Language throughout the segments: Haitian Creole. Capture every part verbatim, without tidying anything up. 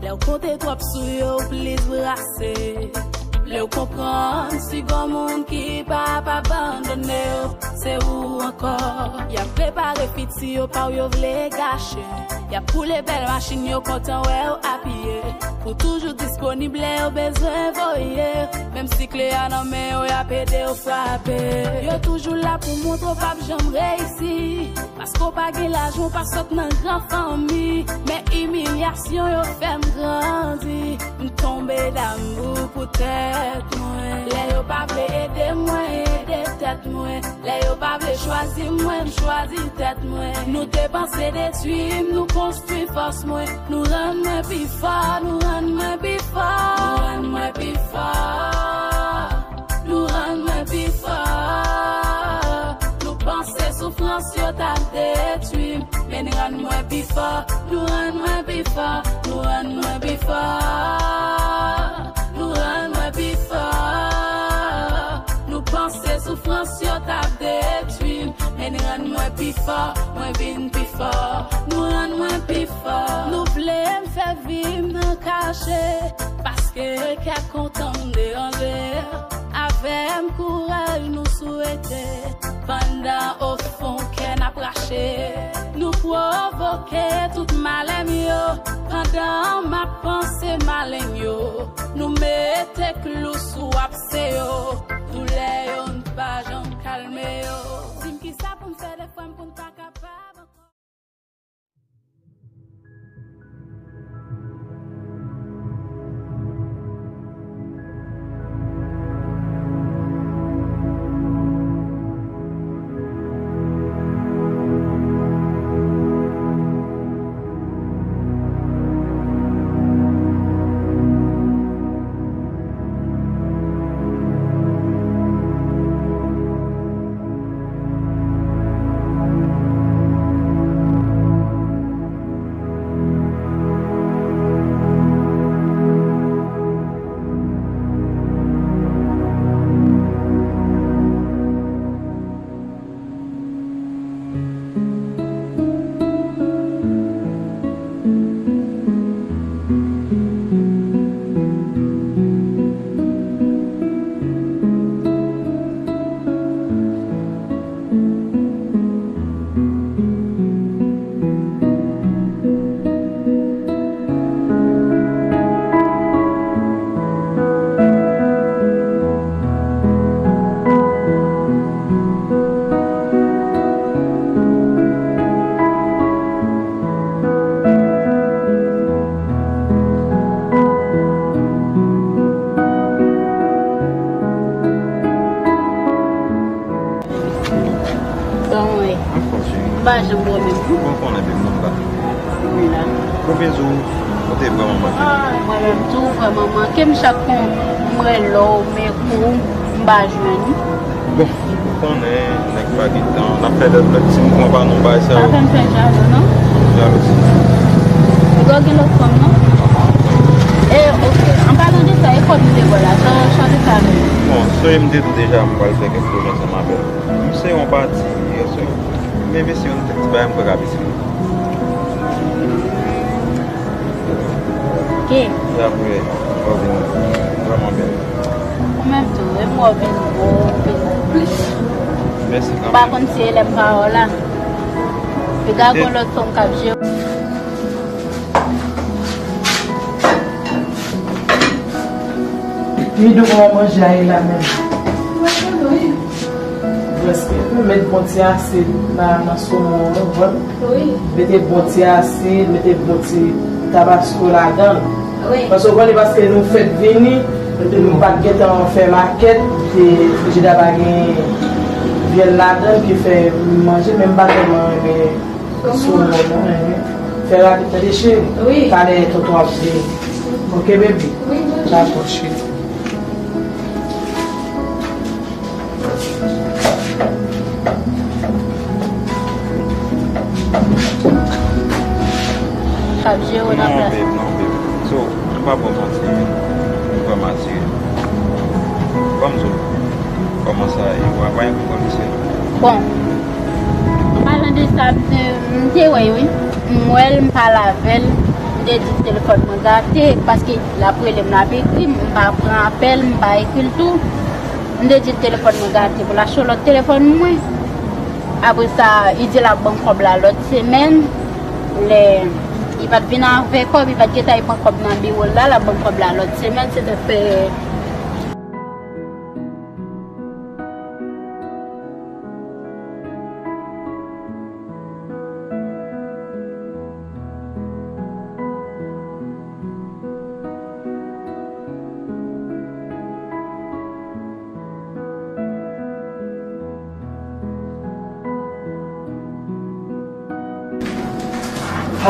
Lè w konte twòp sou yo, w plis brase. Lè w konprann si gon moun ki pa ap abandone w, se ou ankò. Y ap prepare fiti yo pa w yo vle gache. Y ap koule bèl machin yo kontan wè w apiye. Pou toujou disponib lè yo bezwen voye. Menm si kle a nan men yo, y ap ede w frape. Yo toujou la pou montre w p ap janm reyisi. Paske w pa gen lajan, w pa sot nan gran fanmi. Men imilyasyon yo fè m grandi. M tonbe damou pou tèt mwen. Lè yo pa vle ede mwen, ede tèt mwen. Lè yo pa vle chwazi mwen, m chwazi tèt mwen. Nou te panse detwi m, nou konstwi fòs mwen. Nou rann mwen pi fò, nou rann mwen pi fò. Nou rann mwen pi fò. Nou rann mwen pi fò. Nou panse soufrans yo t ap detwi m, men n rann mwen pi fò. Nou rann mwen pi fò. Nou rann mwen pi fò. Nou rann mwen pi fò. Nou panse soufrans yo t ap detwi m, men n rann mwen pi fò. Mwen vin pi fò. Nou rann mwen pi fò. Nou vle m fè vi m nan kache, paske kè kontan m deranje. Avè m kouraj nou swete, pandan ofon kè n ap rache. Nou pwovoke tout malè m yo, pandan m ap panse malen yo. Nou mete klou sou apse yo, doulè yo n pa janm kalme yo. Di m kisa pou m fè de frè m pou n pa kapab ankò. Kòman w ye? Anfòm, cheri. M pa janm wè w menm non. Bon, konnen bebe, m la. M la. Bon, bizou. Ou te vrèman manke m. Ah, mwen menm tou, vrèman manke m. Chak kon m rele w, men kou, m pa jwenn ou. Bon, ou konnen, nèg pa gen tan. N ap fè lòt, lòt ti mouvman pa nou, bay sa yo. Pa fè m fè jalou, non? Jalouzi. Piga w gen lòt fanm, non? E, oke. An palan de sa, e kòb m te ba w la, sa, sa te sa menm? Bon, sonje m te di w deja, m pral fè kèk pwojè ansanm avè l. M se yon pati, byen si. Men mesye, yon ti bagay m kwè ka piti. Oke. E apre, w ap vin vrèman bèl. Ou menm tou, e mwen w ap vin gwo, w ap vin plis. Mèsi kanmenm. M pa konn si e lè m pa wè w la. Piga gon lòt fanm k ap jere. Midou, kòman manje a ye la menm? Prèske. Met bon ti asid nan, nan somon an, ou konprann? Wi. Mete bon ti asid, mete bon ti tabasko ladan l. Wi. Paske ou konnen, paske nou fèk vini, epi nou pa t gentan fè makèt, e frigidè a pa gen vyèl ladan l ki fè manje, men m pa tèlman renmen somon non, men fè rapid tande cheri. Wi. Talè tonton ap vini. Oke, baby? Wi, wi. Dakò, cheri. K ap jere w nan plas. Non, babe, non, babe. So, m pa ba w manti, m vrèman atire. Ban m di w, kòman sa ye? Ou pa gen pwoblèm, se? Bon, an palan de sa, m te, m te wè l, wi. M wè l, m pale avè l. Te di telefòn mwen gate, paske l ap rele m, l ap ekri m, m pa pran apèl, m pa ekri l tou. M te di telefòn mwen gate pou l achte yon lòt telefòn mwen. Apre sa, li di l ap ban m kòb la lòt semèn. Lè li pa t vin avè kòb, li pa t gentan al pran kòb nan biwo l la, l ap ban m kòb la lòt semèn, se te fè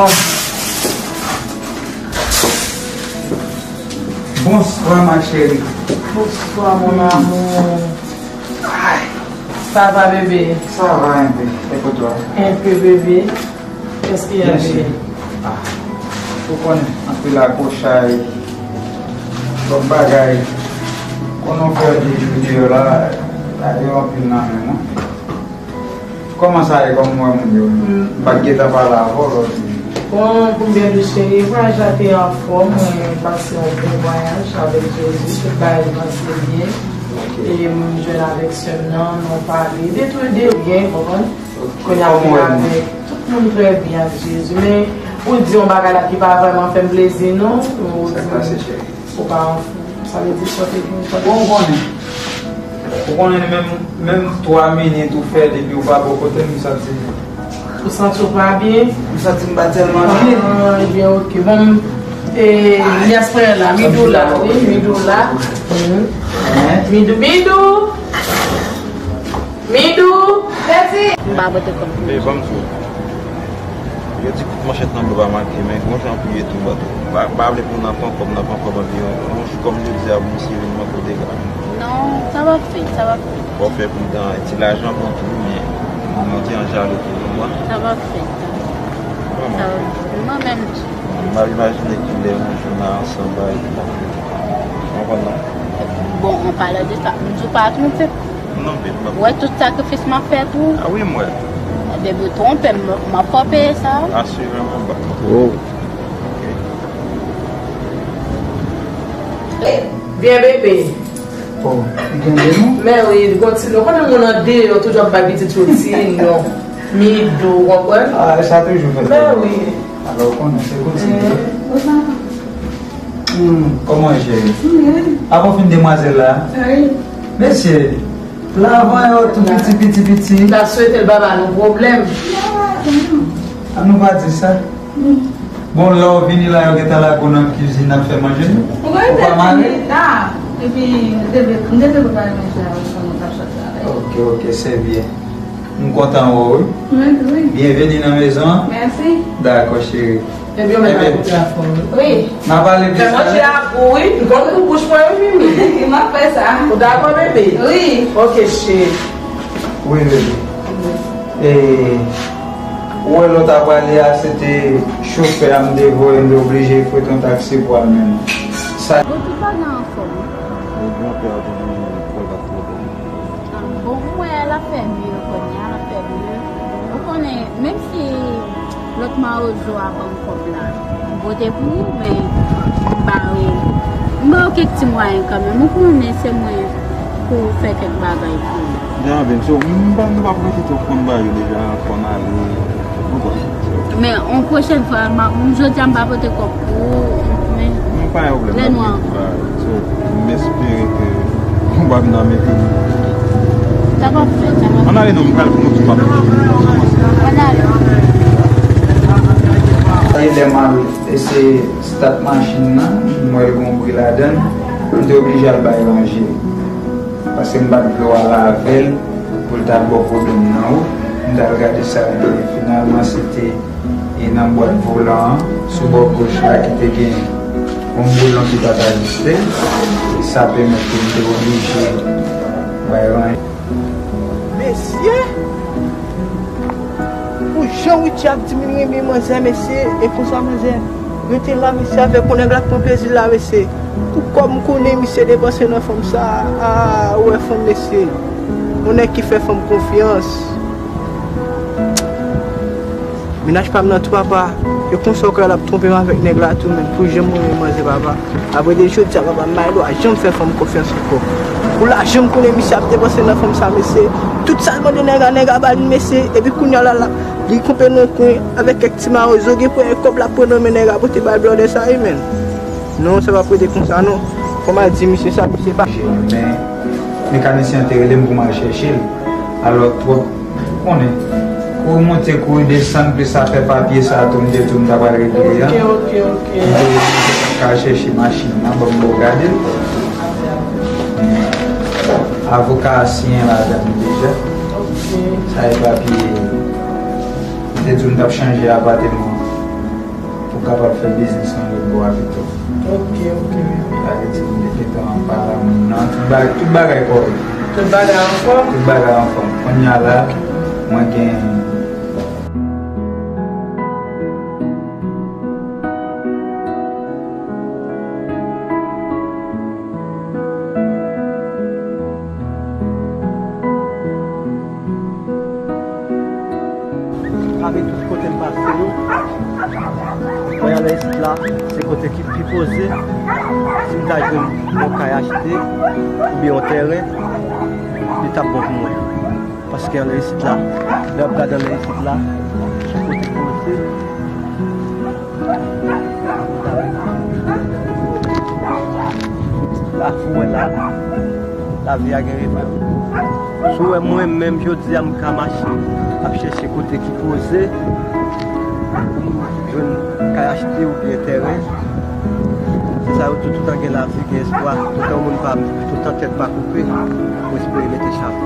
Ah. Bonsoir, ma chérie. Bonsoir, mon amour. Ay. Ça va, bébé? Ça va un peu. Et pour toi? Un peu, bébé. Qu'est-ce qu'il y a, bébé? Ah, ou konnen, anpil akochay, lòt bagay. Konnen w fè de jou deyò la, la gen anpil nan men mwen. Kòman sa ye, kòman w wè moun yo? M pa t gentan pale avè w lòt jou. Bon, pou byen di cheri, vwayaj la te anfòm, mwen pase yon bon vwayaj avèk Jezi, tout bagay pase byen. Ok. E mwen jwenn avèk sè m nan, nou pale de tou, de byen, konprann? Ok. Kounye a m vin avèk tout moun trè byen ak Jezi, men ou di yon bagay la ki pa vrèman fè m plezi, non? Ou di. Sa k pase, cheri? Ou pa anfòm. Sa vle di sa te gen. Bon, ou konnen. Ou konnen menm, menm twa minit ou fè depi ou pa bò kote m, m santi. Ou santi w pa byen? M santi m pa tèlman byen. Ah, ebyen, ok. Bon, e, yès mwen la, Midou la, wi, Midou la. Mhm. Hein? Midou, Midou! Midou! Tèti! M pa pote kòb pou ou. Yo di kout manchèt nan dlo pa make men, gon jan pou ye tou bato. M pa, m pa vle pou nan pran kòb, nan pran kòb anpi yon, yon jou kòm jodi a pou misye vin manke w dega. Non, sa p ap fèt, sa p ap fèt. Fò w fè pridan, ti lajan bon tou, men nou te an jalouz tou, ou konprann? Sa p ap fèt. Sa p ap fèt. Mwen menm tou. M ap imajine kilè yon jou n a ansanm, bagay ki pa fèt. Ou konprann non? Bon, an palan de sa, m di w pa twonpe m. Non, babe, m ap. Ou wè tout sakrifis m ap fè tou? Ah wi, m wè. Depi w twonpe m, m ap fè w peye sa. Asireman, ba. Oh. Ok. Byen bebe. Oh, li gen de non? Men wi, li gon ti non. Konnen moun andeyò toujou ap bay pitit yo ti non. Midou, ou konprann? Ah, sa toujou fèt. Men wi. Alò, ou konnen, se kontinye. Hmm, kòman w ye, cheri? Avan w fin demwazèl la? Wi. Mesye, lavan yo tou piti, piti, piti. N ap swete l pa ba nou pwoblèm. An nou pa di sa. Bon, lè w vini la, yo gentan lage w nan kizin ap fè manje? Ou pa mare? Epi, m te vle, m te vle prepare manje a, nou t ap sot travay. Ok, ok, se byen. M kontan wè w, wi. Mwen tou, wi. Byenveni nan mezon an. Mèsi. Dakò, cheri. Epi, yo mèt ap koute afè w, wi. Wi. N a pale de sa. Fè manje a gou, wi. M konn pou bouch mwen, wi, Mimi. M ap fè sa. Ou dakò, bebe? Wi. Ok, cheri. Wi, bebe. E, ou wè lè w ta prale a, se te chofè a m te voye, m te oblije fwete yon taksi pou al mennen w. Sa. Bon, tout bagay anfòm. Bon, m wè l ap fè mye kounye a, l ap fè mye. Ou konnen, menm si lòt mawozo a ban m kòb la, m pote pou ou, men m ba yo, m ba yo kèk ti mwayen kanmenm. Ou konnen se mwen pou fè kèk bagay pou ou. Jan, ben, so, m pa, nou p ap rete twòp konn ba yo deja, konn ale. Ou konn. Men, yon pwochèn fwa, m a, m, jodi a, m pa pote kòb pou ou, men, lè nou an. So, m espere ke ou p ap nan men vini. Sa p ap fèt, sa p ap fèt. Ann ale non, m pral pou nou tou, m ap. Ann ale. Sa e lè m al eseye stat machin nan, m wè l gon bri ladan l, m te oblije al bay ranje. Paske m pa t vle w al avè l pou l ta ba w pwoblèm nan wout. M t al gade sa l ye. Finalman, se te, e nan bwat volan an, sou bò goch la, ki te gen yon boulon ki pa t ajiste. Sa pèmèt ke m te oblije bay ranje. Mesye! Pou jan Witchy ap di m li renmen manzè, mesye, e konsa manzè rete la, mesye, avèk yon nèg la k pran plezi la, mesye. Pou kòb m konnen misye depanse nan fanm sa a, ou wè fanm, mesye. Yon nèg ki fè fanm konfyans. Mennaj pa m nan tou, papa. E konsa w kwè l ap twonpe m avèk nèg la tou, menm pou janm renmen manzè, papa. Apre de jodi a, papa, m pa gen dwa janm fè fanm konfyans ankò. Pou lajan m konnen misye ap depanse nan fanm sa, mesye. Tout sa l mande nèg la, nèg la ba li, mesye. Epi kounye a la, la, li kanpe nan yon kwen avèk kèk ti mawozo, gen premye kòb l ap pran nan men nèg la, pote bay blòdè sa, wi, menm. Non, sa p ap rete konsa, non. Fò m al di misye sa, misye pa. Men, mekanisyen an te rele m pou m al chèche l. Alò, twòp, ou konnen, kouri monte, kouri desann, plis afè papye sa tou, m te di w m ta pral regle a. Ok, ok, ok. M te di w m t ap ka chèche machin nan, ban m ba w gade l. Men, avoka a siyen ladan l deja. Ok. Sa e papye, m te di w m t ap chanje apateman pou w kapab fè biznis nan lòt bò a pito. Ok, ok, bebe. Sa vle di m te gentan pale a moun nan. Tout bagay, tout bagay kòrèk. Tout bagay anfòm? Tout bagay anfòm. Kounye a la, mwen gen Pami tout kote m pase yo, mwen anlè isit la, se kote ki pi poze. Si m ta jwenn yon kay achte, oubyen yon tèren, li t ap bon pou mwen. Paske anlè isit la, lè w ap gade anlè isit la, se kote poze. La pou wè la, lavi a gen revè. Si w wè mwen menm jodi a m ka mache ap chèche kote ki poze pou m jwenn kay achte oubyen tèren. Se sa yo di, toutan gen lavi, gen espwa. Toutan moun pa, toutan tèt pa koupe, ou espere mete chapo.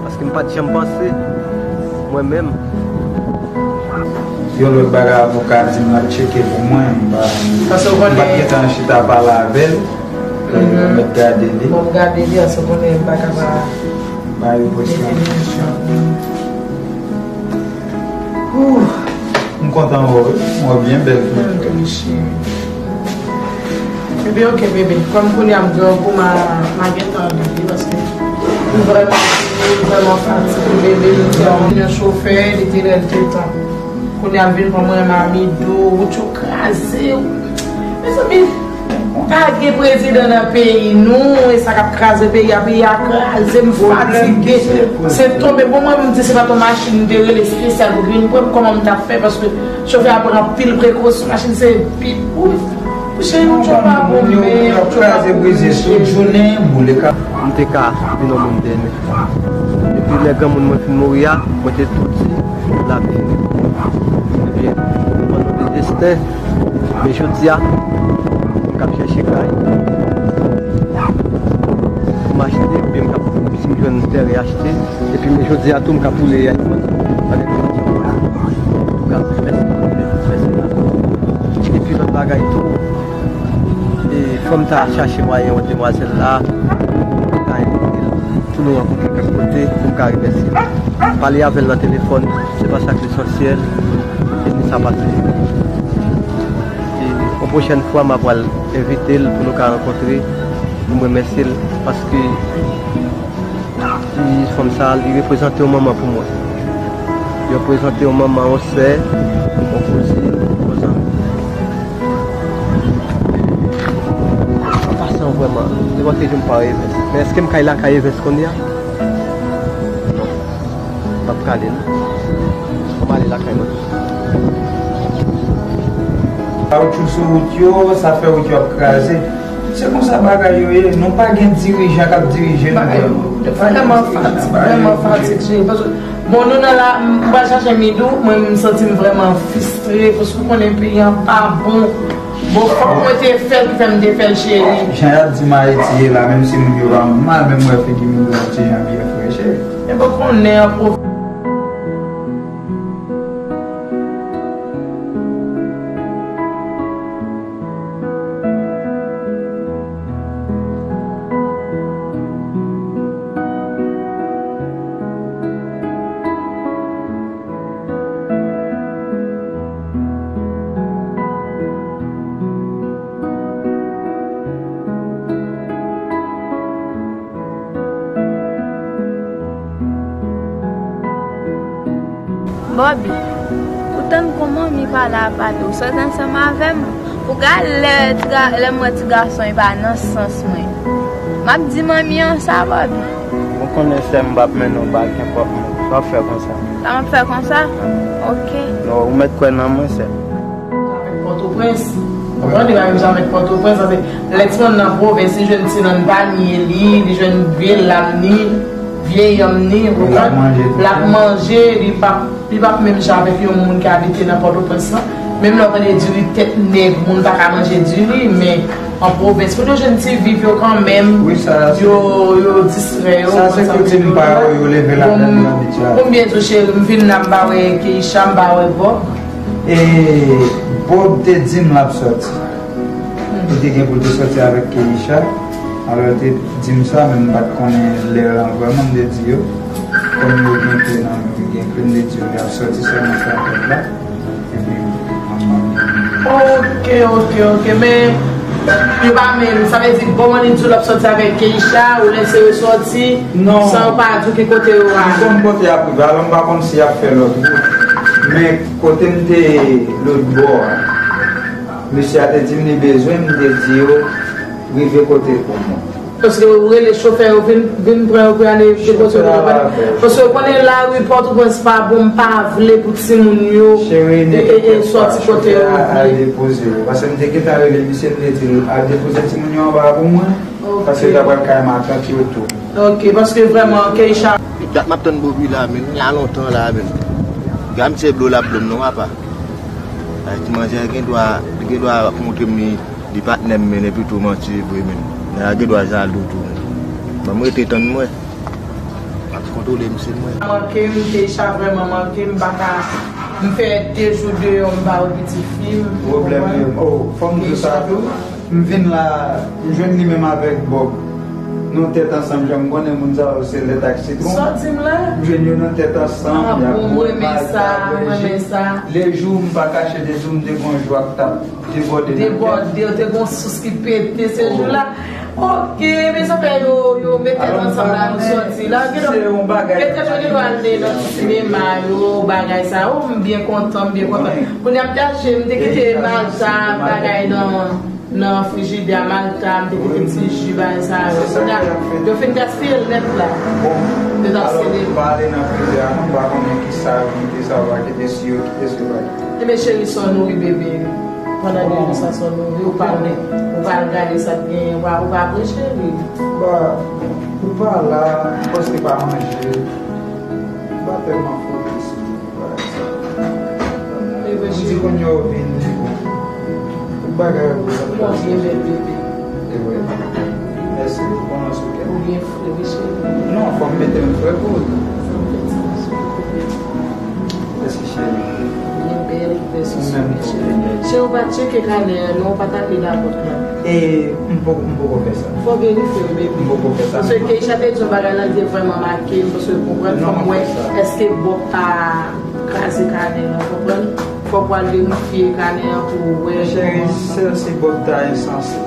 Paske m pa t janm panse, mwen menm. Yon lòt bagay avoka di m l ap tcheke pou mwen, m pa, m pa t gentan chita pale avè l. M mèt gade li. Bon, m gade li, paske w konnen m pa ka pa ba repons la. Mete li nan chan. Ouh. M kontan wè w wi. M wè w byen bèl tou. Mwen tou, cheri. Bebe, ok, bebe. Kòm kounye a m grangou, m a, m a gentan rive paske m vrèman, m vrèman fatige, bebe. M te yon chofè, li te lè l te tan. Kounye a l vin pran mwen, Mami, dou, wout yo kraze. Mezanmi, pa gen prezidan nan peyi nou, e sa k ap kraze peyi a, peyi a kraze, m fatige. Se tonbe, bon, mwen, m di se pa t yon machin m te rele espesyal pou vin pran m, kòman m t ap fè, paske chofè a pran anpil prekosyon, machin se pi, pou, pou cheri, yon tchon pa bon, men yon tchon pa bon, kraze, brize, tout jounen, boule ka. M te ka vin yon moun dèmen. Epi lè granmoun mwen fin mouri a, mwen te tou di, lavi fini. Ebyen, mwen tonbe desten. Men jodi a, m k ap chèche kay pou m achte, oubyen m k ap, si m jwenn tèren achte. Epi men jodi a tou, m k ap woule iPhone avèk yon ti. Antouka, mèsi, mèsi. Epi lòt bagay tou, e fò m ta chache mwayen wè demwazèl la, pou m ta envite l, pou nou rankontre kèk kote, pou m ka remèsye l. Pale avè l nan telefòn, se pa sa k lesansyèl, e ni sa pase. E yon pwochèn fwa, m a pral envite l pou nou ka rankontre, pou m remèsye l, paske ti fanm sa, li reprezante yon manman pou mwen. Li reprezante yon manman, yon sè, yon kouzin, yon zanmi. An pasan, vrèman, nenpòt ki jou m pa Evens. Men èske m kay lakay Evens kounye a? Non. M ap prale, non. M ap ale lakay mwen tou. Kawoutchou sou wout yo, sa fè wout yo ap kraze. Se konsa bagay yo ye. Nou pa gen dirijan k ap dirije nou. Bagay yo vrèman fatig, vrèman fatig, cheri. Paske, bon, nou nan la, m pral chache Midou, mwen, m santi m vrèman fristre, paske ou konnen peyi an pa bon. Bon, fòk mwen te fè l ki fè m te fè l, cheri. Jan y ap di m Ayiti ye la, menm si moun yo pa mal, men m wè figi Midou yon ti jan byen freche. Men bon, konnen an pwofite. Bobby, ou Tann kòman mi pale a pale, ou sòti ansanm avè m. Ou gade lè ti ga-, lè m wè ti gason e pa nan sans mwen. M ap di manmi an sa, Bòbi. Ou konnen sè m p ap mennen w bagay, w ap fè konsa. Sa m ap fè konsa? Ok. Non, ou mèt kwè nan mwen, sè m. Avèk Pòtoprens. Ou konprann, li pa menm jan avèk Pòtoprens, paske lè timoun nan pwovens, li jwenn ti nann pa ni li, li jwenn vye lam ni, vye yanm ni, ou konprann? L ap manje, li p ap, li p ap menm jan avèk yon moun ki abite nan Pòtoprens lan. Menm lè w tande diri tèt nèg, moun pa ka manje diri, men an pwovens, moun yo jwenn ti viv yo kanmenm, yo, yo distrè yo, sa se koutim pa yo, yo leve ladan yo abitye a. Konbyen jou, cheri, m vin la, m pa wè Keisha, m pa wè Bòb. E Bòb te di m l ap sòti. Li te gen pou l te sòti avèk Keisha. Alò, li te di m sa, men m pa t konnen lè an vrèman, m te di yo. Kòm yo gen kle nan men, yo gen kle, m te di yo li ap sòti sèlman trant la. Epi, manman m te vini. Ok, ok, ok, men yo pa menm. Sa vle di, bon, li di w l ap sòti avèk Keisha, ou lèse yo sòti, san yo pa di w ki kote yo ale. M konn kote y ap rive, alò m pa konn si y ap fè lòt wout. Men kote m te lòt bò a, mesye a te di m li bezwen m, m te di yo rive kote pou mwen. Paske ou rele chofè yo vin, vin pran yo pou y ale depoze yo. Paske ou konnen lari Pòtoprens pa bon, m pa vle pou timoun yo, e, e, e, sòti kote yo vle. Al depoze yo. Paske m te gentan rele misye, m te di l al depoze timoun yo anba pou mwen. Paske yo ta pral kay matant yo tou. Ok, paske vrèman, Keisha. Dat m ap tann Bòbi la, men, la lontan la, men. Gad se blo l ap blo m non, papa. Ay, ti manzè gen dwa, gen dwa ap montre m li, li patnè m, men, epi tou manti vre, men. Nèg la gen dwa jalou tou, men. Ban m rete tann mwen. M ap kontwole misye mwen. Manke m, Keisha vrèman manke m, m pa ka, m fè de jou deyò, m pa wè pitit fi m. Pwoblèm yo. Oh, fò m di sa tou. M vin la, m jwenn li menm avèk Bòb. Nou tèt ansanm, jan m konnen moun sa yo se lèt ak sitwon. Sa w di m la? M jwenn yo nan tèt ansanm, y ap bwè, y ap manje. Lejou m pa kache de di w m te gon jou ak tap debòde nan kè. Debòde, w te gon sous ki pete se jou la. Ok, men sa fè yo, yo met tèt ansanm la, nou sòti la. Gen lòt, gen lòt yo gen dwa al nan ti sinema yo, bagay sa yo. M byen kontan, m byen kontan. Kounye a m te achte, m te kite malta, bagay nan nan frijidè a, malta, m te kite ti ji, bagay sa yo. Kounye a, yo fin gaspiye l nèt la. Bon, yo t ap selebre. Alò, pa ale nan frijidè a non, m pa konnen kisa yo kite, sa yo pa kite, si yo kite, si yo pa kite. Ebyen, cheri, sa w nouri bebe. Pandan de jou sa, sa w nouri, ou pa al, ou pa al gade sa k genyen, ou pa, ou pa pre, cheri. Ba, ou pa la, ou prèske pa manje. Ou pa tèlman fokis. M di kounye a w vin li pou tout bagay yo pou sa. Mwen byen bèl bebe. E vre. Mèsi pou konfians ou fè. Ou byen fre wi cheri. Non, fò m mete m fre pou ou tou. Mèsi cheri. Byen bèl, mèsi cheri. Cheri, ou pa tcheke kanè an non, ou pa tape lapòt la. E m poko, m poko fè sa. Fò verifye wi bebe. M poko fè sa. Paske Keisha te di yon bagay la, li te vrèman make m, paske w konprann, fò m wè èske Bòb pa kraze kanè an, konprann? Fòk w al verifye kanè an pou w wè kòman. Cheri, sèl si Bòb ta ensanse.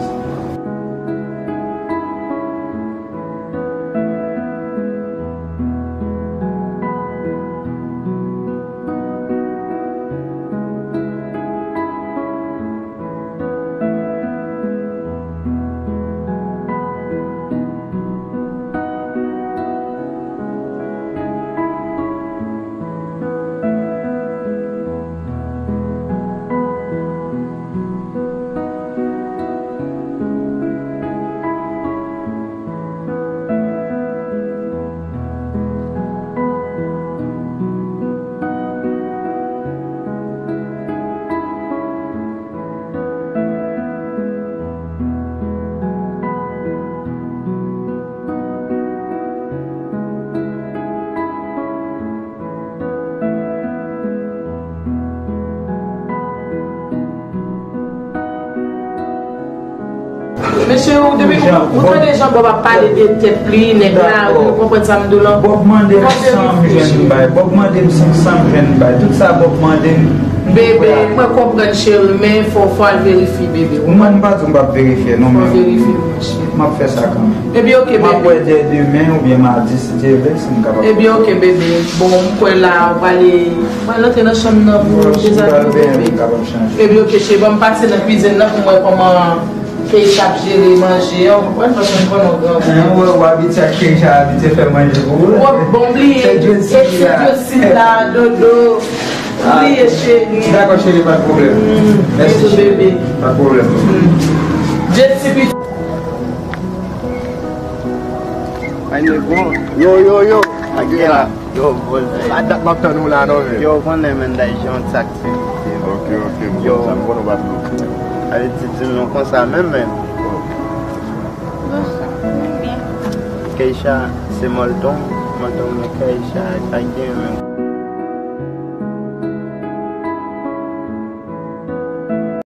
Mesye, ou depi ou, ou tande jan Bòb ap pale de tèt li, nèg la, ou konprann sa m di w lan? Bòb mande m san m jwenn bay. Bòb mande m san, san m jwenn bay. Tout sa Bòb mande m, m Bebe, mwen konprann cheri, men fò, fò al verifye bebe. Ou konprann? Non, m pa di w m p ap verifye non, men fò verifye, mon cheri. M ap fè sa kanmenm. Ebyen, oke, bebe. M ap wè dè demen oubyen madi, si Dye vle, si m kapab. Ebyen, oke, bebe. Bon, m kwè la, ou prale, ou prale antre nan chanm nan pou dezabile bebe. Ebyen, oke, cheri, ban m pase nan kwizin nan pou m wè kòman Keisha ap jere manje an, ou konprann, paske m konnen w grangou. Ou wè, ou abitye ak Keisha, abitye fè manje pou ou. Bon, bliye, e se Josila, Dodo. Bliye, cheri. Dakò, cheri, pa de pwoblèm. Mèsi, cheri. Pa de pwoblèm. Jesi, pi. Yo, yo, yo. Ak la. Yo, bòz. Sa dat m ap tann ou la non, men. Yo, ou konnen, men, dayj yon ti aktivite. Ok, ok, m konn sa, m konnen w pa dlo. Ale di, di nou konsa menm, men. Bonswa, mwen byen. Keisha, se Molton. Molton, men Keisha, sa k gen, men.